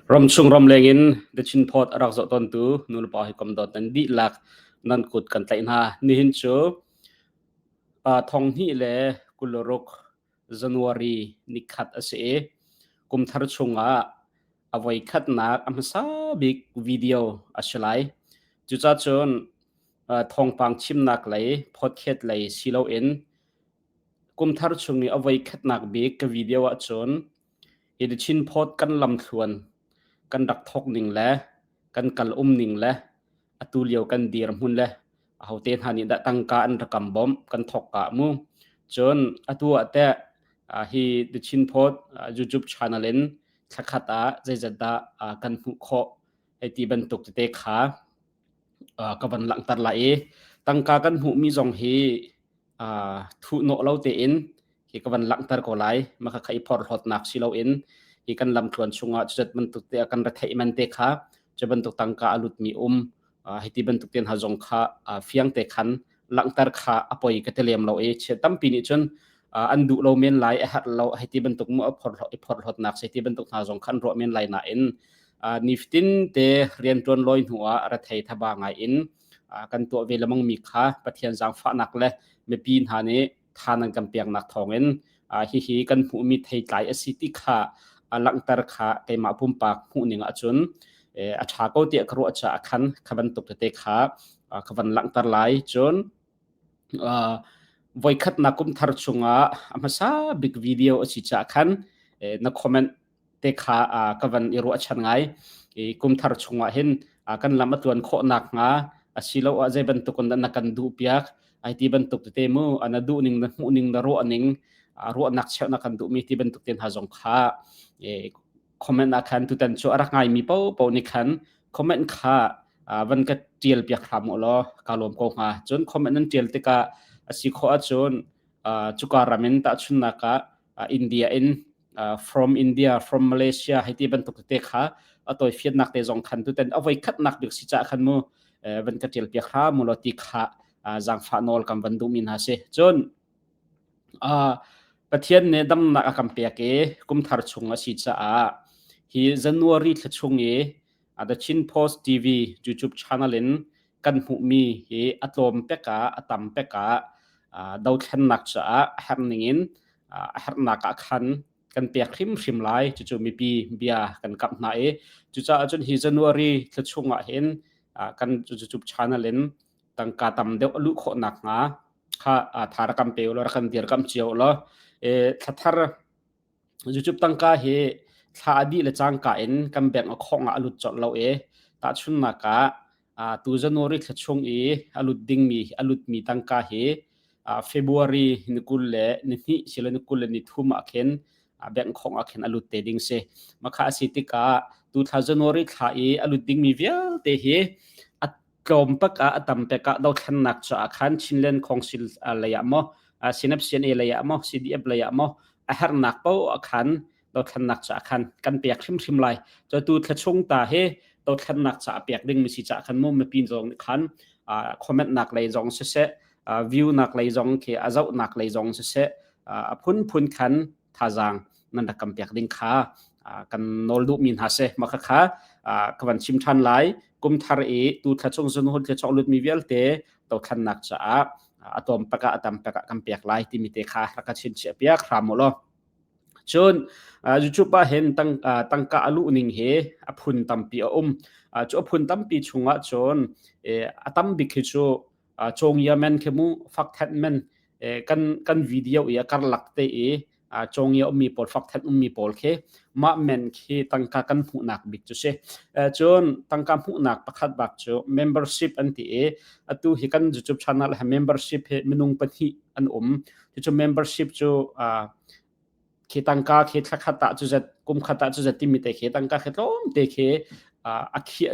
Ramchung ramleng in The Chin Post a rak zoh tawntu nulepa hawikom dawt nan dihlak nan kut kan tlaih hna. Nihin cu 2026 January nikhat a si i kumthar chungah a voikhatnak a hmasa bik video a si lai. Cucacun thawngpang chimnak lei, podcast lei si loin kumthar chung i a voikhatnak bik ka video ahcun Hi The Chin Post kan lamthluan kan rak thawk ning le kan kal um ning le atu lio kan dirhmun le ahote hna nih dah tangka an rak kan bawmh kan thawk ka mu. Cun atu ah teh hi The Chin Post YouTube channel in thlakhat ah zeizat dah kan hmuh khawh hei ti bantuk tete kha ka van langhter lai i tangka kan hmuhmi zong hi thuhnawh lo tein hi ka van langhter ko lai. Mah kha i phorhlawtnak si loin hi kan lamtluan chungah cuzat bantuk te kan retheih man te kha cu bantuk tangka a lutmi um hiti bantuk ten ha zong kha fiang te khan langhter kha a poi ka ti lem lo i chia tampi nih cun an duh lo men lai a herh lo hiti bantuk mu a phorhlawt i phorhlawtnak se ti bantuk hna zong khan ruah men lai nain nifatin te riantuan loi hnu ah rethei thaba ngai in kan tuah ve lemang mi kha Pathian zaangfahnak le mipi hna nih tha nan kan peknak thawngin hihi kan hmuhmi theitlai a si ti kha langhter kha keimah pumpak hmuhning ahcun a ṭha ko tiah ka ruah caah khan kha bantuk tete kha ka van langhter lai. Cun voikhatnak kum thar chungah a hmasa bik video a si caah khan na comment te kha ka van i ruahchan ngai. I kumthar chungah hin kan lam a tluan khawh nakhnga asiloah zei bantuk in dah na kan duh piak ai ti bantuk tete mu na duh ning na hmuh ning na ruah ning ruahnak cheuh na kan duhmi ti bantuk te hna zong kha comment ah khan tutan cu a rak ngaimi paohpaoh nih khan comment kha van ka tial piak hram u law ka lawm ko hnga. Cun comment nan tial tikah a si khawh ahcun cuka ram in tahchunnak ah India in from India, from Malaysia hei ti bantuk tete kha a tawifiannak te zong khan tuten a voi khatnak bik si ca khan mu van ka tial piak hra mu law ti kha zaangfah nawl kan van duhmi hna si. Cun Pathian nih damnak a kan pek i kumthar chung a si caah hi January thla chung i The Chin Post TV YouTube channel in kan hmuhmi hi a tlawm pek ah a tam pek ah dothlennak caah a herh ning in a herhnak ah khan kan pek hrimhrim lai. Cucu mipi bia kan kamh hna i cucaah cun hi January thla chung ah hin kan YouTube channel in tangka tam deuh a luh khawh nakhnga kha tha rak kan pe ulaw rak kan dirkamh cio ulaw thla thar YouTube tangka hi thla a dih le cangka in kan bank a khong ah a lut colh lo i tahchunhnak ah tu January thla chung i a lut dingmi a lutmi tangka hi February ni 22 silo ni 23 ah khin bank khong ah khin a lut te ding si. Makha a si tikah tu thla January thla i a lut dingmi vialte hi a tlawm pak ah a tam pek ah dothlennak caah khan Chinland Council lei ah maw Synap CNA lei ah maw CDF lei ah maw a herhnak paoh ah khan dothlennak caah khan kan pek hrimhrim lai. Cu tu thla chung ta hi dothlennak caah pek ding mi si caah khan mu mipi zong nih khan comment nak lei zong siseh view nak lei zong khi a zoh nak lei zong siseh a phunphun khan thazaang nan rak kan pek ding kha kan nawl duhmi hna si. Mah kha ka van chim ṭhan lai. Kum thar i tu thla chung zun hun thla chok lutmi vialte dothlannak caah a tlawm pek ah a tam pek ah kan pek lai timi te kha rak ka chinchiah piak hram u law. Cun YouTube ah hin tangka a luh ning hi a phun tampi a um. Cu a phun tampi chungah cun a tam bik hi cu Cawngia men khi mu fakthenh men kan kan video i a karlak te i cawngia ummi pawl fakthenh ummi pawl khi mah men khi tangka kan hmuhnak bik cu si. Cun tangka hmuhnak pakhat bak cu membership an ti i atu hi kan YouTube channel he membership hi minung pahnih an um. Cucu membership cu khi tangka khi thla khat ah cu zat kum khat ah cu zat timi te khi tangka khi tlawm te khi a khi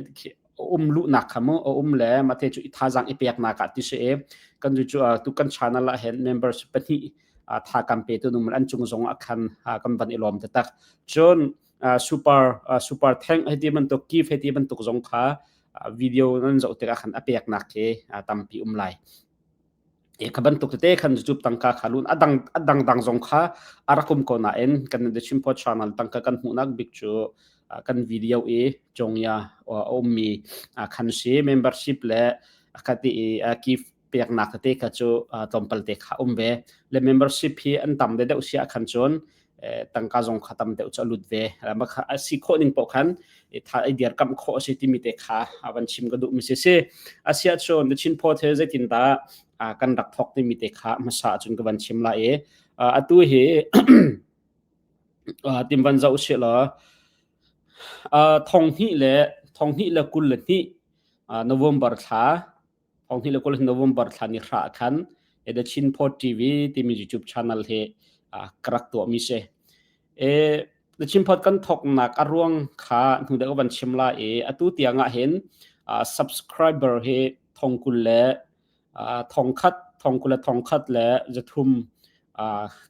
um luhnak kha mu a um le mate cu i thazaang i peknak ah ti si i kan cu tu kan channel ah hin members pahnih tha kan pe tu num an cung zong ah khan kan van i lawm taktak cun super super thank hei ti bantuk gift hei ti bantuk zong kha video nan zoh tikah khan a peknak khi tampi um lai. Kha bantuk tete khan YouTube tangka kha lun a dang a dangdang zong kha a rak um ko nain kan The Chin Post channel tangka kan hmuhnak bik cu. kan video i congya a ummi khan si membership le khati i gift peknak tete kha cu tlawmpal te kha um ve le membership hi an tam de deuh sia khan cun tangka zong kha tam deuh cu a lut ve ma kha a si khawh ning paoh khan tha ai diar kam khawh a si timi te kha van chim ka duh mi si si asia chun the Chin Post he zeitin dah kan rak thok timi te kha hmasa cun ka van chim la i atu hi tim van zoh si law 2022 November thla 2020 November thla ni hra khan The Chin Post TV timi YouTube channel hi ka rak tuahmi si. E, The Chin Post kan thoknak a ruang kha hnu deuh van chim la i atu tiang ah hin subscriber hi thongkul le thongkhat thongkul le thongkhat le zathum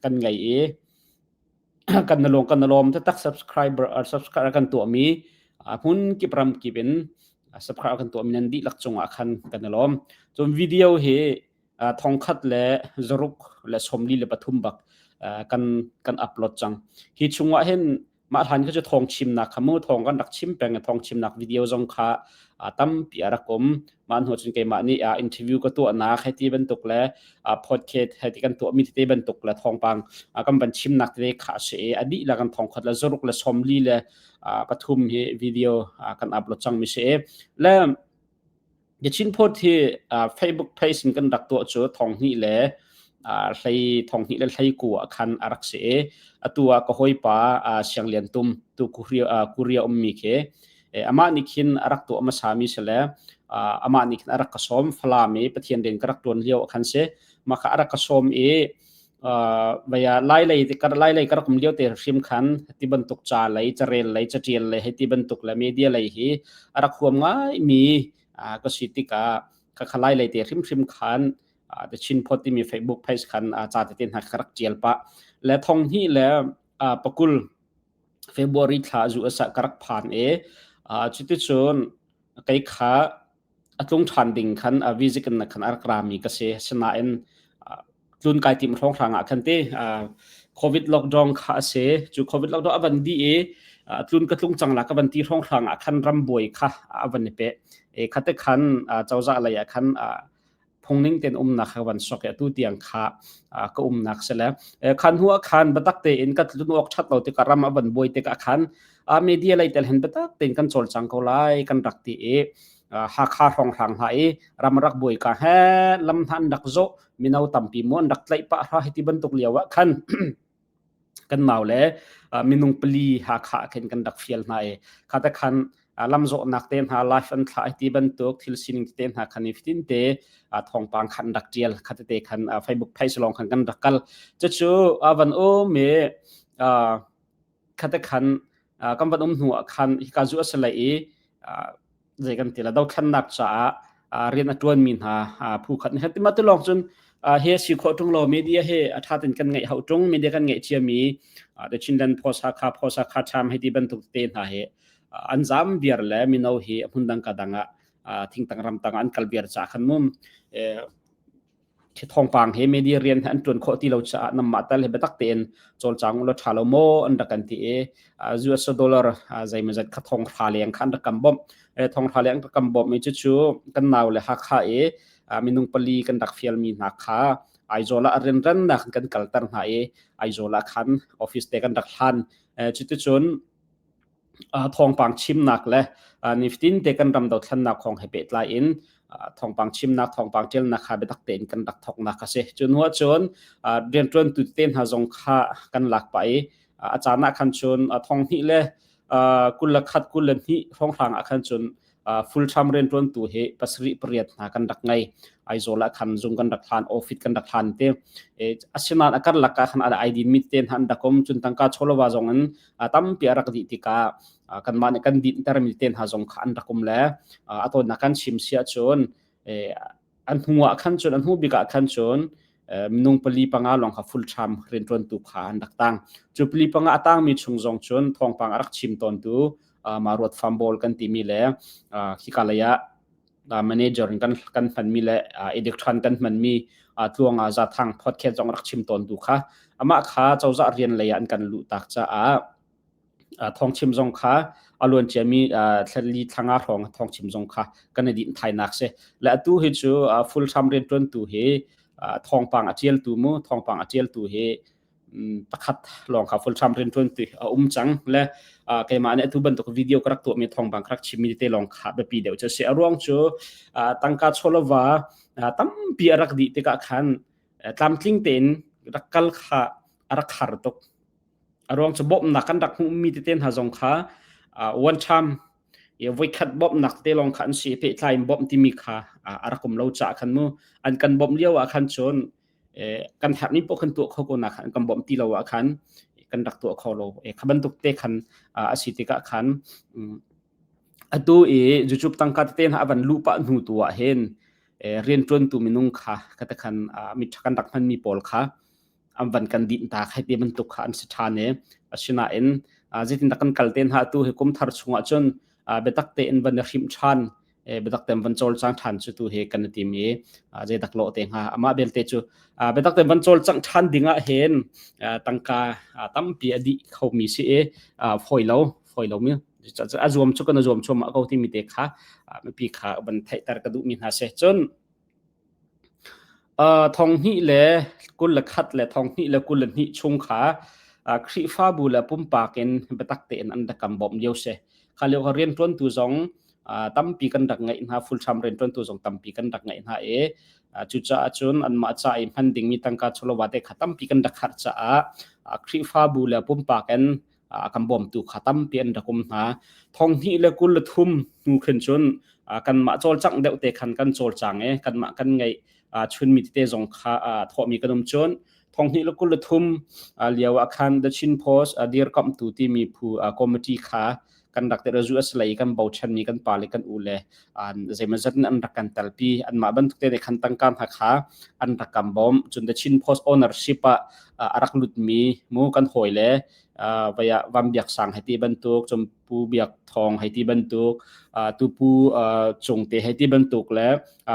kan ngei i kan na lawng kan na lawm taktak subscriber subscribe kan tuahmi hmun kip ram kip in subscribe kan tuahmi nan dihlak cungah khan kan i lawm. Cun video hi thongkhat le zaruk le 43 bak kan kan upload cang. Hi chungah hin mah hlan kha cu thawng chimnak kha mu thawng kan rak chim peng thawng chimnak video zong kha tampi a rak um. Mah hnu cun keimah nih interview ka tuahnak hei ti bantuk le podcast hei ti kan tuahmi tete bantuk le thawngpang kan van chimnak tete kha a si i a dihlak kan thongkhat le zaruk le 43 hi video kan upload cangmi si i le The Chin Post hi Facebook page in kan rak tuah cu thong hnih le hlei thong hnih le hlei ku ah khan a rak si i atu ah ka hawipa Siang Lian Tum tu Korea ummi khi amah nih khin a rak tuah hmasami si le amah nih khin a rak ka sawm Falam i Pathian rian ka rak ṭuan lio ah khan si mah kha a rak ka sawm i vaya lai lei lai lei ka rak um lio te hrim khan ti bantuk ca lei carel lei catial lei hei ti bantuk le media lei hi a rak huam ngai mi ka si tikah ka kha lai lei te hrimhrim khan The Chin Post timi Facebook page khan ca tete hna ka rak ṭial pah le thong hnih le pakul February thla zu asa ka rak phan i cuticun kei kha a tlung ṭhan ding khan a visit na khan a rak rami ka si. Sinain tlun kai tim hrawnghrang ah khan te COVID lockdown kha a si. Cu COVID lockdown a van dih i tlun ka tlung cang la ka van ti hrawnghrang ah khan rambuai kha a van i peh. E khate khan cozah lei ah khan phungning ten umnak kha van sok i atu tiang kha ka umnak si le khan hnu ah khan biatak tein ka tlun awk that lo tikah ram a van buai tikah khan media lei tel hin biatak tein kan cawlcang ko lai kan rak ti i Hakha hrawnghrang hna i ram rak buai ka he lam hna an rak zawh mino tampi mu an rak tlaih pah hra hiti bantuk lio ah khan kan nau le minung pali Hakha khin kan rak fial hna i khata khan lamzawhnak te hna live an thlah ti bantuk thil sining te hna khan i fitin te thawngpang khan rak tial khate te khan Facebook page lawng khan kan rak kal cucu van um i khate khan kan van um hnu ah khan hika zu a si lai i zei kan ti la dothlannak caah rian a ṭuanmi hna phu khat nih tima tu lawng cun he si khawh ṭung lo media he a ṭha ten kan ngeih hau ṭung media kan ngeih ciami The Chinland Post Hakha Post Hakha Cham hei ti bantuk te hna he an zam viar le mino hi hmun dang ka dang ah thingtang ramtang an kal viar ca khan mum thawngpang he media rian an ṭuan khawh ti lo caah namah tal he biatak tein cawlcang ulaw ṭha lo maw an rak kan ti i US dollar zeimawzat kha thong hra leng kha an rak kan bawmh. Thong hra leng rak kan bawmh mi cucu kan nau le Hakha i minung pali kan rak fialmi hna kha Aizawl ah rianrannak kan kalter hna i Aizawl ah khan office te kan rak hlan. Cuticun thawngpang chimnak le nifatin te kan ram dothlannak kong he pehtlai in thawngpang chimnak thawngpang ṭialnak kha biatak tein kan rak thawknak a si. Cu hnu ahcun rianṭuantu te hna zong kha kan lak pah i a caan ah khan cun thong hnih le 21 22 hrawnghrang ah khan cun full time rianṭuantu hi pasarih pariat hna kan rak ngei. Aizawl ah khan zung kan rak hlan, office kan rak hlan te. Asinain a karlak ah khan ai din mi te hna an rak um. Cun tangka chawlova zong in tampi a rak dih tikah kanmah nih kan dinhtermi te hna zong kha an rak um le a tawnnak kan chim si ahcun an hnu ah khan cun an hnu bik ah khan cun minung pali panga lawng kha full time rianṭuantu kha an rak tang. Cu pali panga a tangmi chung zong cun thawngpang a rak chim tawntu Maruat Farm Ball kan timi le khika lei ah manager in kan kan hmanmi le editor kan hmanmi tluanga zathang podcast zong rak chim tawntu kha amah kha cozah rian lei ah an kan luh tak caah Thawngchim zong kha a luan ciami thla thlanga hrawng thawngchim zong kha kan i dinh thainak si. Le atu hi cu full time rianṭuantu hi thawngpang a ṭialtu mu thawngpang a ṭialtu hi pakhat lawng kha full time rianṭuantu a um cang. Le keimah nih atu bantuk video ka rak tuahmi thawngpang ka rak chimmi te lawng kha biapi deuh cu a si. A ruang cu tangka chawlava tampi a rak dih tikah khan tlamtling tein rak kal kha a rak har tuk. A ruang cu bawmhnak kan rak hmuhmi tete hna zong kha one time voikhat bawmhnak te lawng kha an si i pehtlai in bawmh timi kha a rak um lo caah khan mu an kan bawmh lio ah khan cun kan herhmi poh kan tuah kho ko na khan kan bawmh ti lo ah khan kan rak tuah kho lo. Kha bantuk te khan a si tikah khan atu i YouTube tangka tete hna a van luh pah hnu tu ah hin rianṭuantu minung kha kha khan mi kan rak hmanmi pawl kha an van kan dinh ta khai te bantuk kha an si ṭhan i asinain zeitindah kan kal te hna tu hi kum thar chungah cun biatak tein van i hrimh ṭhan biatak tein van cawlcang ṭhan cu tu hi kan i tim i zeidak lawh te hnga amah belte cu biatak tein van cawlcangh ṭhan ding ah hin tangka tampi a dih khomi si i fawi lo fawi lo mi a zuam cu kan a zuam chuahmah ko timi te kha mipi kha van theihter ka duhmi hna si cun 2021 le 2022 chung kha Khrihfabu le pumpak in biatak tein an rak kan bawmh lio si. Kha lio kha rianṭuantu zong tampi kan rak ngeih hna, full time rianṭuantu zong tampi kan rak ngeih hna i cucaah cun anmah ca i hman dingmi tangka chawlova te kha tampi kan rak harh caah Khrihfabu le pumpak in a kan bawmtu kha tampi an rak um hna. 2023 hnu khin cun kanmah cawlcangh deuh te khan kan cawlcang i kanmah kan ngeih chunmi tete zong kha thawhmi kan um cun 2023 lio ah khan The Chin Post dirkamhtu timi phu committee kha kan rak te US lei kan bochanmi kan pa le kan u le zeimawzat in an rak kan telpi anmah bantuk te khan tangka hna kha an rak kan bawm cun The Chin Post ownership ah a rak lutmi mu kan hawi le vaya Vam Biak Sang hei ti bantuk cun Pu Biak Thawng hei ti bantuk tu Pu Cung te hei ti bantuk le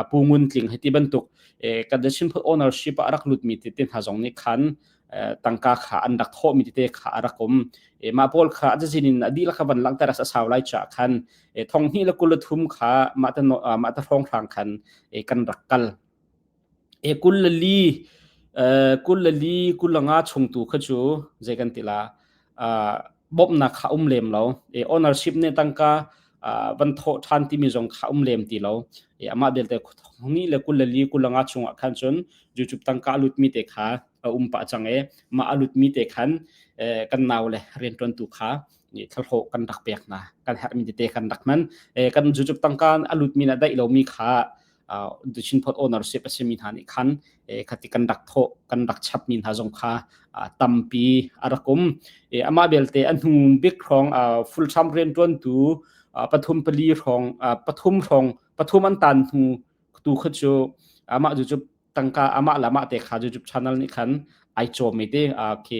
Pu Ngun Tling hei ti bantuk kan The Chin Post ownership ah a rak lutmi te hna zong nih khan tangka kha an rak thawhmi tete kha a rak um. Mah pawl kha a cazin in a dihlak kha van langhter a sau lai caah khan 2023 kha mah ta mah ta hrawnghrang khan kan rak kal. 24 25 chung tu kha cu zei kan ti la bawmhnak kha um lem lo. Ownership nih tangka van thawh ṭhan timi zong kha um lem ti lo. Amah belte 2024 25 chungah khan cun YouTube tangka a lutmi te kha a um pah cang i mah a lutmi te khan kan nau le rianṭuantu kha thlahlawh kan rak pek hna. Kan herhmi tete kan rak hman. Kan YouTube tangka a lutmi le daih lomi kha The Chin Post ownership a simi hna nih khan khati kan rak thawh kan rak chapmi hna zong kha tampi a rak um. Amah belte a hnu bik hrawng full time rianṭuantu pathum pali hrawng pathum hrawng pathum an tan hnu tu kha cu amah cu tangka amah le amah te kha YouTube channel nih khan ai cawm i te khi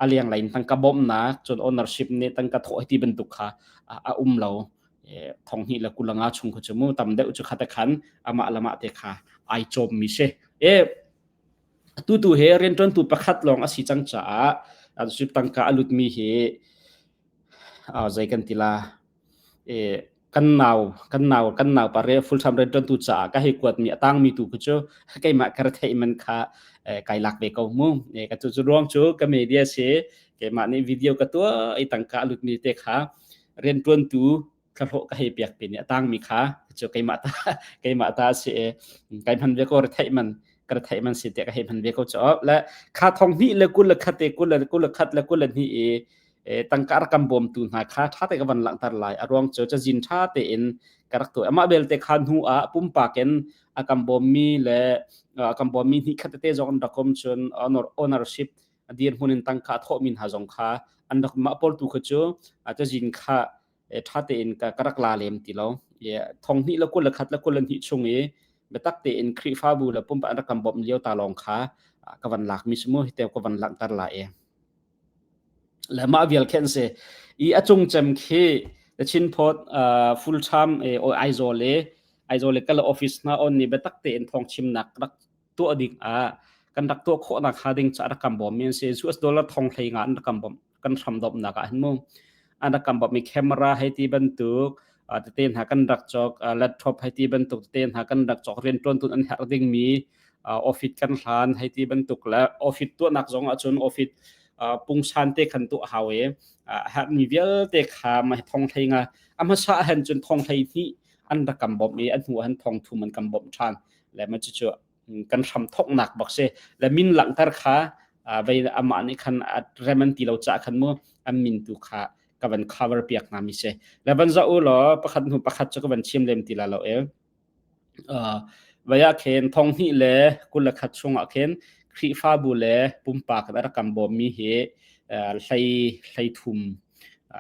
a leng lei in tangka bawmhnak cun ownership nih tangka thawh ti bantuk kha a um lo 2025 chung kha cu mu tam deuh cu kha te khan amah le amah te kha ai cawm mi si e tu tu he rianṭuantu pakhat lawng a si cang caah tangka a lut mi hi zei kan ti la kan nau kan nau kan nau pa re full time rianṭuantu caah ka hei kuatmi a tangmi tu khu cu keimah ka retheih man kha kai lak ve ko mu ka cu cu ruang cu ka media si keimah nih video ka tuah i tangka a lutmi te kha rianṭuantu thlahlawh ka hei piak pin i a tangmi kha cu keimah ta keimah ta si kai hman ve ko retheih man ka retheih man si te ka hei hman ve ko cu le kha thong hnih le 21 te 21 le 22 i tangka rak kan bawmtu hna kha ṭha te ka van langhter lai. A ruang cu cazin ṭha tein ka rak tuah. Amah belte kha hnu ah pumpak in a kan bawmmi le a kan bawmmi hnih khat tete zong an rak um cun ownership dirhmun in tangka a thawhmi hna zong kha an rak mah pawl tu kha cu cazin kha ṭha tein ka rak la lem ti lo. Thong hnih le 21 le 22 chung i biatak tein Khrihfabu le pumpak an rak kan bawmh lio ta lawng kha ka van lakmi si mu hi te ka van langhter lai i. Le mah vial khi an si. I a cung cem khi The Chin Post full time Aizawl i Aizawl i kala office hna on ni biatak tein thawng chimnak rak tuah ding ah kan rak tuah khawhnak hnga ding ca rak kan bawm mi an si. US dollar thong hlei nga an rak kan bawmh kan hram domhnak ah hin mu. An rak kan bawmhmi camera hei ti bantuk tete hna kan rak cawk, laptop hei ti bantuk tete hna kan rak cawk, rianṭuantu an herh dingmi office kan hlan hei ti bantuk le office tuahnak zong ahcun office pungsan te khan tuah hau i herhmi vialte kha mah thong hlei nga a hmasa ahhin cun thong hlei hnih an rak kan bawmh i a hnu ah thong thum an kan bawmh ṭhan le mah cucu kan hram thawknak bak si le min langhter kha vei amah nih khan rem an ti lo caah khan mu an min tu kha ka van cover piak hna mi si le van zoh u law pakhat hnu pakhat cu ka van chim lem ti la lo e. Vai ah khin thong hnih le 21 chungah khin Khrihfabu le pumpak in a rak kan bawmmi hi hlei hlei thum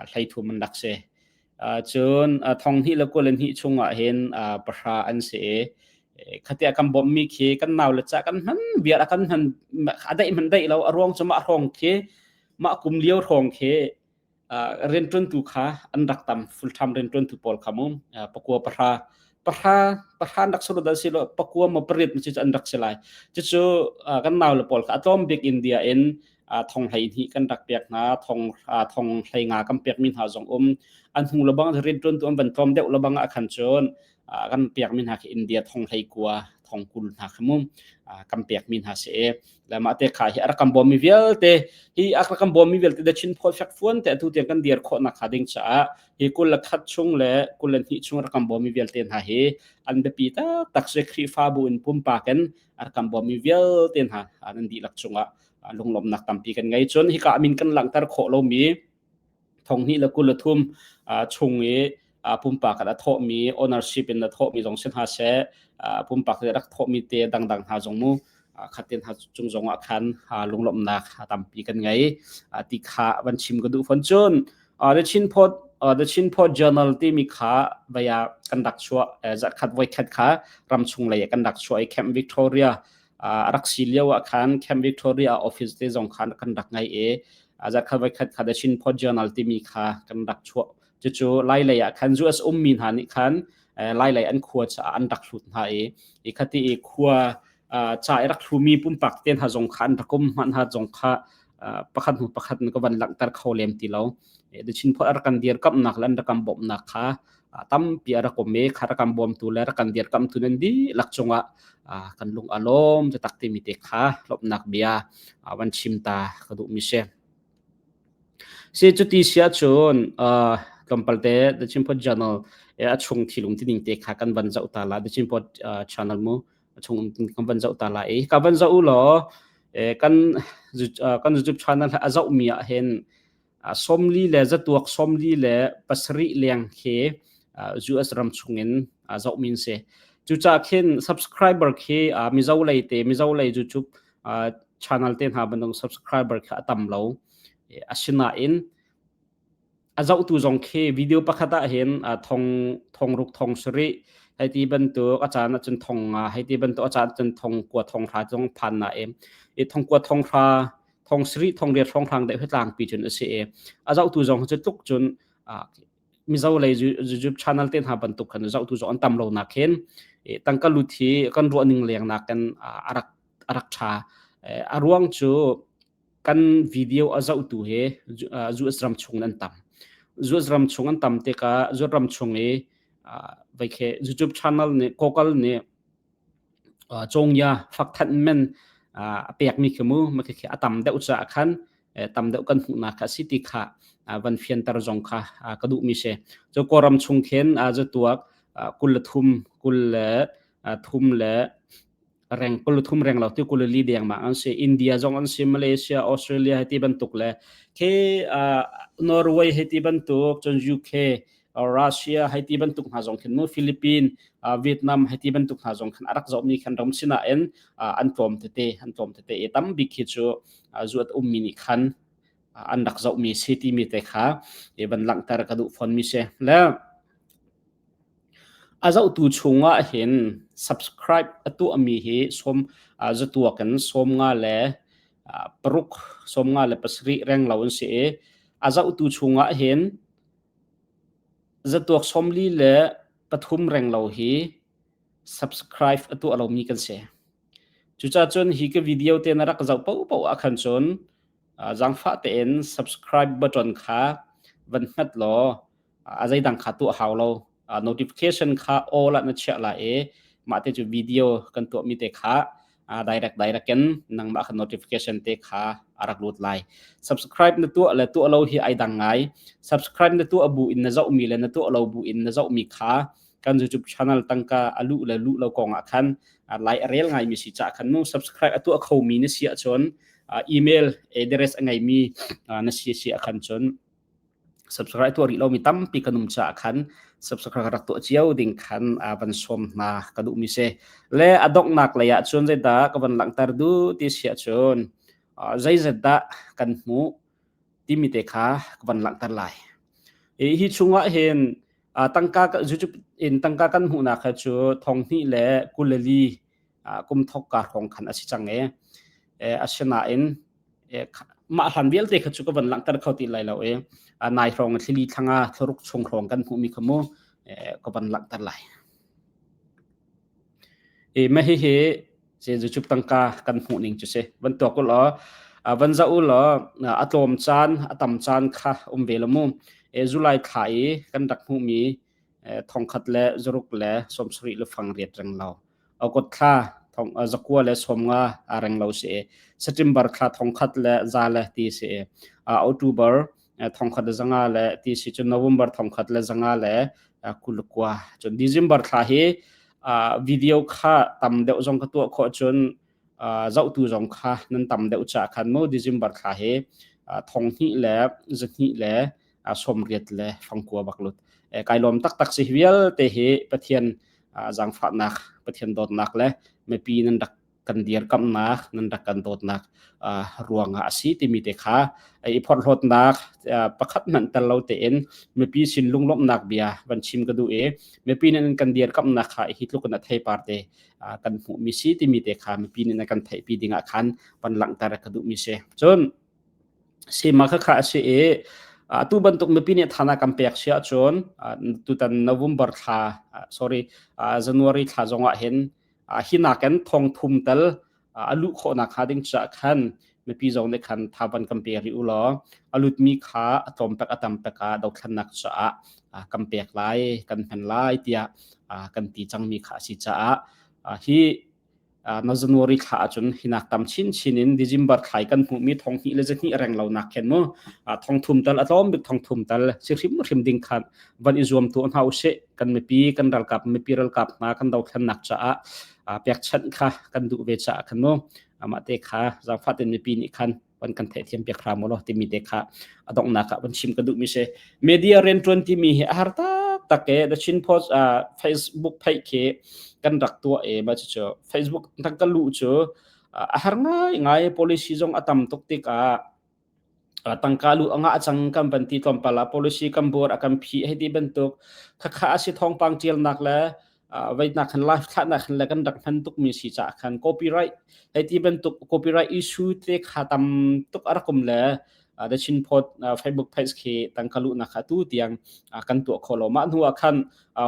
hlei thum an rak si. Cun thong hnih le 22 chungah hin pahra an si i khatia kan bawmhmi khi kan nau le ca kan hman vial a kan hman a daih hman daih lo a ruang cu mah hrawng khi mah kum lio hrawng khi rianṭuantu kha an rak tam full time rianṭuantu pawl kha mu pakua pahra pahra pahra an rak si lo dah si lo pakua maw pariat maw cu an rak si lai. Cucu kan nau le pawl kha a tlawm bik India in thong hlei hnih kan rak pek hna, thong thong hlei nga kan pekmi hna zong um. An hung lebang rianṭuantu an van tlawm deuh lebang ah khan cun kan pekmi hna khi India thong hlei kua thong kul hna kha mu kan pekmi hna si i le mah te kha hi a rak kan bawmmi vialte hi a rak kan bawmmi vialte The Chin Post fek fuan te atu tiang kan dir khawh nak hnga ding caah hi 21 chung le 22 chung a rak kan bawmmi vialte hna hi an biapi taktak si. Khrihfabu in pumpak in a rak kan bawmmi vialte hna nan dihlak cungah lunglawmhnak tampi kan ngei. Cun hika min kan langhter khawh lomi thong hnih le 23 chung i pumpak in a thawhmi ownership in a thawhmi zong si hna seh, pumpak in rak thawhmi te dangdang hna zong mu khatin hna cung zong ah khan lunglawmhnak tampi kan ngei ti kha van chim ka duh fawn. Cun The Chin Post The Chin Post Journal timi kha vaya kan rak chuah zarhkhat voikhat kha ramchung lei kan rak chuah i Camp Victoria a rak si lio ah khan Camp Victoria office te zong khan kan rak ngei i zarhkhat voikhat kha The Chin Post Journal timi kha kan rak chuah. Cucu Lai lei ah khan US ummi hna nih khan Lai lei an khua caah an rak hlut hna i i khati i khua ca i rak hlumi pumpak te hna zong kha an rak um hmanh hna zong kha pakhat hnu pakhat ka van langhter kho lem ti lo. The Chin Post a rak kan dirkamhnak le an rak kan bawmhnak kha tampi a rak um i kha rak kan bawmtu le rak kan dirkamhtu nan dihlak cungah kan lung a lawm taktak timi te kha lawmhnak bia van chim ta ka duhmi si. Si cuti si ahcun tlawmpal te The Chin Post Journal a chung thilung tining te kha kan van zoh ta la. The Chin Post channel mu a chung kan van zoh ta la i ka van zoh u law kan kan YouTube channel a zohmi ah hin 40 le zatuak 47 leng khi US ram chungin zohmi an si. Cucaah khin subscriber khi Mizo lei te Mizo lei YouTube channel te hna bantuk subscriber kha a tam lo. Asinain a zohtu zong khi video pakhat ah hin thong thong ruk thong sarih hei ti bantuk a caan ahcun thong nga hei ti bantuk a caan ahcun thong kua thong hra zong phan na em i thong kua thong hra thong sarih thong riat hrawng hrang deuh hi tlangpi cun a si i a zohtu zong cu tluk cun Mizo lei YouTube channel te hna bantuk khan zohtu zong an tam lo nak hin tangka lut hi kan ruah ning leng nak kan a rak a rak tha. A ruang cu kan video a zohtu hi US ram chung an tam. US ram chung an tam tikah US ram chung i veikhe YouTube channel nih Google nih cawngya fakthanh men a pekmi khi mu ma khi a tam deuh caah khan tam deuh kan hmuhnak kha si ti kha van fianter zong kha ka duhmi si. Cu Kawlram chung khin zatuak 23 23 le reng 23 reng lo ti 24 deng ma an si. India zong an si, Malaysia, Australia hei ti bantuk le khi Norway hei ti bantuk, cun UK, Russia hei ti bantuk hna zong khin mu Philippines, Vietnam hei ti bantuk hna zong khan a rak zohmi khan ram sinain an tlawm tete an tlawm tete i tam bik khi cu zuat ummi nih khan an rak zohmi si timi te kha i van langhter ka duh fawn mi si. Le a zohtu chungah hin subscribe a tuahmi hi sawm zatuak in sawm nga le paruk 57 reng lo an si i a zohtu chungah hin Zatuak 43 reng lo hi subscribe a tuah lomi kan si. Cucaah cun hi ka video te na rak zoh paohpaoh ah khan cun zaangfah tein subscribe button kha van hmet law a zeidang kha tuah hau lo. Notification kha all ah na chiah lai i mah te cu video kan tuahmi te kha direct direct in nangmah kha notification te kha a rak lut lai. Subscribe na tuah le tuah lo hi ai dang ngai. Subscribe na tuah bu in na zohmi le na tuah lo bu in na zohmi kha kan YouTube channel tangka a luh le luh lo kong ah khan lai a rel ngaimi si caah khan mu subscribe a tuah khomi na si ahcun email address a ngeimi na si si ah khan cun subscribe tuah rih lomi tampi kan um caah khan subscribe rak tuah cio ding khan van sawm hna ka duhmi si. Le a donghnak lei ah cun zeidah ka van langhter duh ti si ahcun zeizat dah kan hmuh timi te kha ka van langhter lai. Hi chungah hin tangka YouTube in tangka kan hmuhnak kha cu thonghnih le 24 kum thok ka hrawng khan a si cang e. Asinain mah hlan vialte kha cu ka van langhter kho ti lai lo i nai hrawng thlili thlanga thlaruk chung hrawng kan hmuhmi kha mu ka van langhter lai. Mah hihi YouTube tangka kan hmuh ning cu si. Van tuak u law van zoh u law a tlawm caan a tam caan kha um ve lo mu. July thla i kan rak hmuhmi thongkhat le zaruk le 70 le fang riat reng lo. August thla thong zakua le 50 a reng lo si. September thla thongkhat le za le ti si. October thongkhat le zanga le ti si cun November thongkhat le zanga le 29 cun December thla hi video kha tam deuh zong ka tuah khawh cun zohtu zong kha nan tam deuh caah khan mu December thla hi thong hnih le zahnih le 80 le fangkua bak lut kai lawm taktak si vialte hi Pathian zaangfahnak Pathian dawtnak le mipi nan rak kan dirkamhnak nan rak kan dawtnak ruangah a si timi te kha i phorhlawtnak pakhat hmanh tel lo tein mipi sin lunglawmhnak bia van chim ka duh i mipi nih kan dirkamhnak kha hi tluk in a theipar te kan hmuhmi si timi te kha mipi nih kan theihpi dingah khan van langhter ka duhmi si. Cun sima kha kha a si i atu bantuk mipi nih thana kan pek si ahcun tutan November thla sorry January thla zongah hin hi nakin thong thum tal a luh khawhnak hnga ding caah khan mipi zong nih khan tha van kan pe rih u law a lutmi kha a tlawm pek a tam pek ah dothlennak caah kan pek lai kan hman lai tiah kan ti cangmi kha a si caah hi na January thla ahcun hinak tam chinchin in December thla i kan hmuhmi thong hnih le zahnih reng lo nak khin mu thong thum tal a tlawm bik thong thum tal si hrim hrim ding khan van i zuam tu hna usih kan mipi kan ralkap mipi ralkap hna kan dothlennak caah pekchanh kha kan duh ve caah khan mu amah te kha zaangfah ten mipi nih khan van kan theihthiam piak hram law timi te kha a donghnak ah van chim ka duh mi si media riantuan timi hi a har tak tak e The Chin Post Facebook page khi kan rak tuah e ba cu Facebook tak ka lu cu a har ngai ngai policy zong a tam tuk tikah tangka lu anga cang kan van ti tlawmpal ah policy kan buar a kan phi hei ti bantuk khakha a si thawngpang tialnak le veitnak khan live thlahnak khan le kan rak hman tukmi si caah khan copyright hei ti bantuk copyright issue te kha tam tuk a rak um le The Chin Post Facebook page khi tangka luhnak kha tu tiang kan tuah kho lo mah hnu ah khan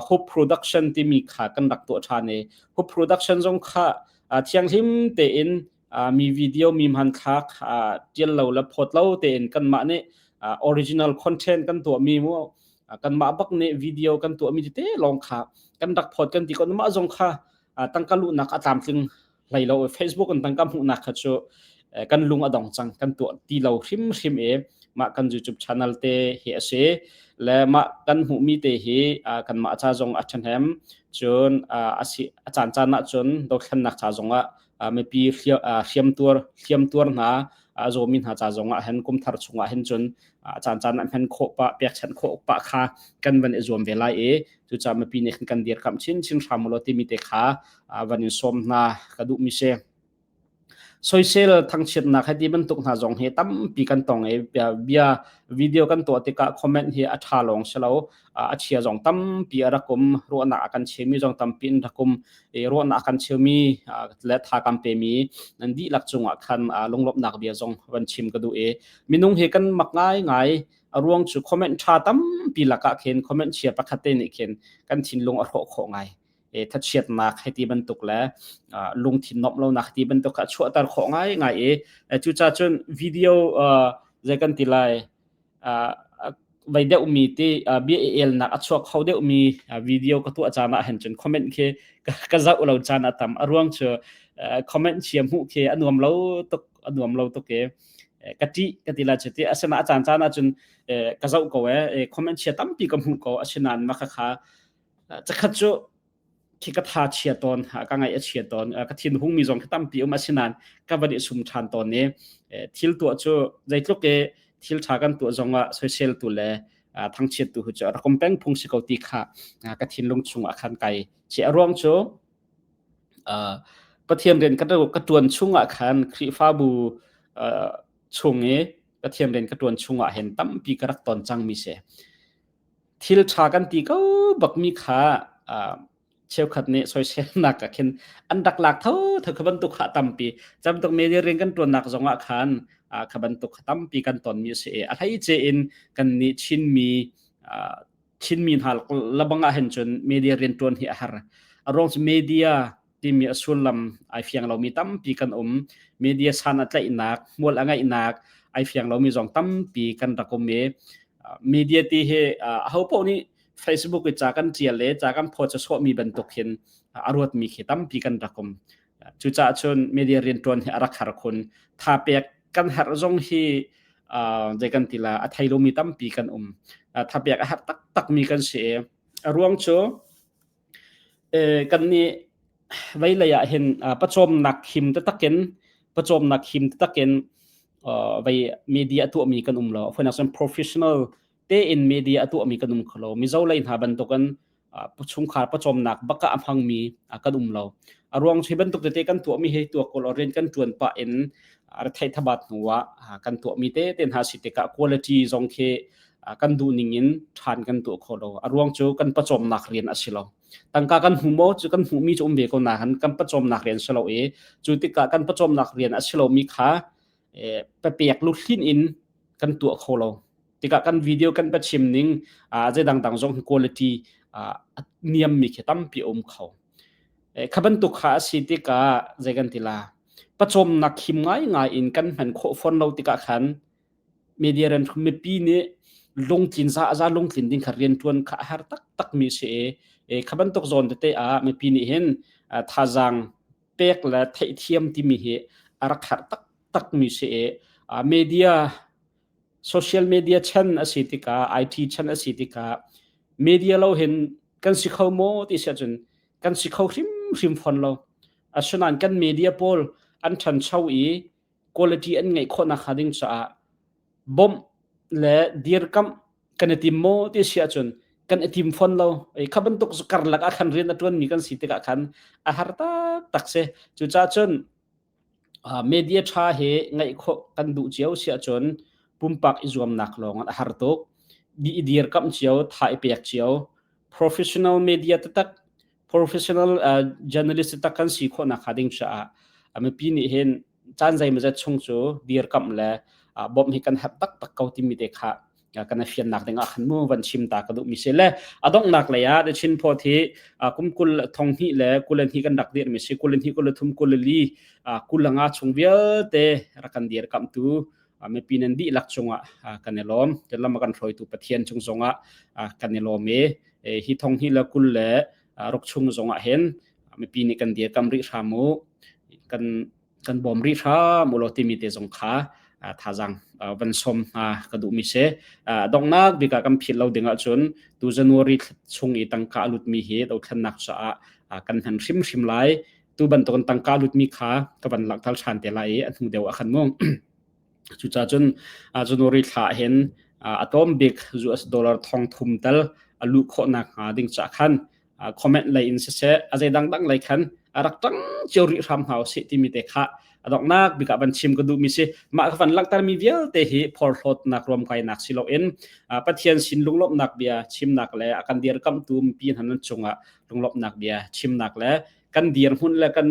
Hope Production timi kha kan rak tuah ṭhan i Hope Production zong kha thianghlim tein mi video mi hmanthlak ṭial lo le phawt lo tein kanmah nih original content kan tuahmi mu kanmah bak nih video kan tuahmi tete lawng kha kan rak phawt kan ti ko mah zong kha tangka luhnak a tlamtling hlei lo Facebook in tangka hmuhnak kha cu kan lung a dong cang kan tuah ti lo hrimhrim i mah kan YouTube channel te hi a si le mah kan hmuhmi te hi kanmah ca zong a ṭhahnem cun a si a caan caan ah cun dothlennak ca zong ah mipi hriamtuar hliamtuar hna a zawmi hna ca zong ah hin kumthar chungah hin cun caan caan ah hman khawh pah pekchanh khawh pah kha kan van i zuam ve lai i cucaah mipi nih khan kan dirkamh chinchin hram ulaw timi te kha van in sawm hna ka duhmi si. Soisel thangchiatnak hei ti bantuk hna zong hi tampi kan tong i bia video kan tuah tikah comment hi a ṭha lawng si lo a chia zong tampi a rak um ruahnak a kan cheumi zong tampi in rak um i ruahnak a kan cheumi le tha kan pemi nan dihlak cungah khan lunglawmhnak bia zong van chim ka duh i minung hi kan mak ngai ngai a ruang cu comment ṭha tampi lakah khin comment chia pakhat te nih khin kan thinlung a hrawh khawh ngai thachiatnak hei ti bantuk le lungthin nuamh lonak ti bantuk kha chuahter khawh ngai ngai i cucaah cun video zei kan ti lai. Vai deuhmi ti bia i elnak a chuak kho deuhmi video ka tuah caan ah hin cun comment khi ka zoh lo caan a tam. A ruang cu comment chia hmuh khi a nuam lo tuk, a nuam lo tuk i ka ṭih ka ti la cu ti. Asinain a caan caan ah cun ka zoh ko ee, comment chia tampi ka hmuh ko. Asinain mah khakha cakhat cu khi ka tha chia tawn, ka ngaih a chia tawn, ka thin hungmi zong khi tampi um. Asinain ka van i sum ṭhan tawn i thil tuah cu zeitluk i thil ṭha kan tuah zongah soisel tu le thangchiat tu cu rak um peng phung si ko ti kha ka thinlung chungah khan kai chi. A ruang cu Pathian rian ka ṭuan chungah khan Khrihfabu chung i Pathian rian ka ṭuan chungah hin tampi ka rak ton cangmi si. Thil ṭha kan ti ko bakmi kha cheukhat nih soiselnak ah khin an rak lak thotho. Kha bantuk kha tampi bantuk media rian kan ṭuannak zongah khan kha bantuk kha tampi kan tonmi a si i a hleice in kan nih Chinmi Chinmi hna labang ah hin cun media rian ṭuan hi a har. A ruang cu media timi a sullam ai fiang lomi tampi kan um. Media san a tlaihnak, hmual a ngeihnak ai fiang lomi zong tampi kan rak um i media ti hi aho paoh nih Facebook i ca kan ṭial le ca kan phawt sawhmi bantuk hin a ruatmi khi tampi kan rak um. Cucaah cun media rianṭuan hi a rak har khun. Tha pek kan herh zong hi zei kan ti la, a thei lomi tampi kan um. Tha pek a herh taktakmi kan si i a ruang cu kannih veilei ah hin pawcawmnak him taktak in pawcawmnak him taktak in vei media a tuahmi kan um lo. Fawinak cun professional tein media a tuahmi kan um kho lo. Mizo lei hna bantukin chungkhar pawcawmnak bak ah a hmangmi kan um lo. A ruang cu hi bantuk tete kan tuahmi hi tuak kawl rian kan ṭuan pah in retheih thabat hnu ah kan tuahmi tete hna si tikah quality zong khi kan duh ning in ṭhan kan tuah kho lo. A ruang cu kan pawcawmnak rian a si lo. Tangka kan hmu maw cu kan hmuhmi cu um ve ko nain kan pawcawmnak rian si lo i cu tikah kan pawcawmnak rian a si lomi kha papek luhlin in kan tuah kho lo. Tikah kan video kan pachim ning zei dangdang zong quality a niammi khi tampi a um kho. Kha bantuk kha a si tikah zei kan ti la, pawcawmnak him ngaingai in kan hman khawh fawn lo tikah khan media rian mipi nih lungtlin za za lungtlin ding kha riantuan kha a har taktak mi si i kha bantuk zawn tete ah mipi nih hin thazaang pek le theihthiam timi hi a rak har taktak mi si i media social media chan a si tikah, IT chan a si tikah media lo hin kan si kho maw ti si ahcun kan si kho hrimhrim fawn lo. Asinain kan media pawl an ṭhancho i quality an ngeih khawh nakhnga ding caah bawmh le dirkamh kan i tim maw ti si ahcun kan i tim fawn lo. Kha bantuk karlak ah khan rian a ṭuanmi kan si tikah khan a har taktak si. Cucaah cun media ṭha hi ngeih khawh kan duh cio si ahcun pumpak i zuamnak lawng a har tuk. I dirkamh cio, tha i pek cio, professional media taktak, professional journalist tak kan si khawh nakhnga ding caah mipi nih hin caan zeimawzat chung cu dirkamh le bawmh hi kan herh taktak ko timi te kha kan i fiannak ding ah khan mu van chim ta ka duh mi si le a donghnak lei ah The Chin Post hi kum kul thong hnih le kul hnih kan rak dir mi si, 22, 23, 24, 25 chung vialte rak kan dirkamhtu mipi nan dihlak cungah kan i lawm. Lam a kan hruaitu Pathian cung zongah kan i lawm i hi thong hnih le kul le ruk chung zongah hin mipi nih kan dirkam rih hram u, kan kan bawm rih hram u law timi te zong kha thazaang van som hna ka duhmi si. Donghnak bik ah kan philh lo ding ahcun tu January chung i tangka a lutmi hi dothlennak caah kan hman hrimhrim lai. Tu bantukin tangka lutmi kha ka van langhter ṭhan te lai i a hnu deuh ah khan mu. Cucaah cun January thla ah hin a tlawm bik US dollar thong thum tal a luh khawh nakhnga ding caah khan comment lei in siseh a zei dangdang lei khan a rak ṭang cio rih hram hna usih timi te kha a donghnak bik ah van chim ka duhmi si. Mah ka van langhtermi vialte hi phorhlawtnak ruamkainak si loin Pathian sin lunglawmhnak bia chimnak le a kan dirkamhtu mipi hna nan cungah lunglawmhnak bia chimnak le kan dirhmun le kan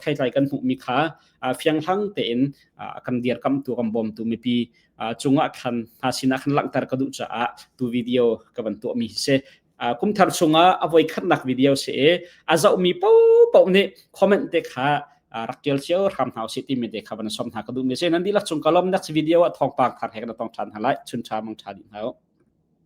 theitlai kan hmuhmi kha fianghlang tein kan dirkamtu kan bawmtu mipi cungah khan hna sinah khan langhter ka duh caah tu video ka van tuahmi hi si. Kumthar chungah a voi khatnak video si i a zohmi paohpaoh nih comment te kha rak tial cio hram hna usih timi te kha van som hna ka duhmi si. Nan dihlak cung ka lawm. Next video ah thawngpang thar he kan tong ṭhan hna lai. Chun ṭha mang ṭha dih hna u.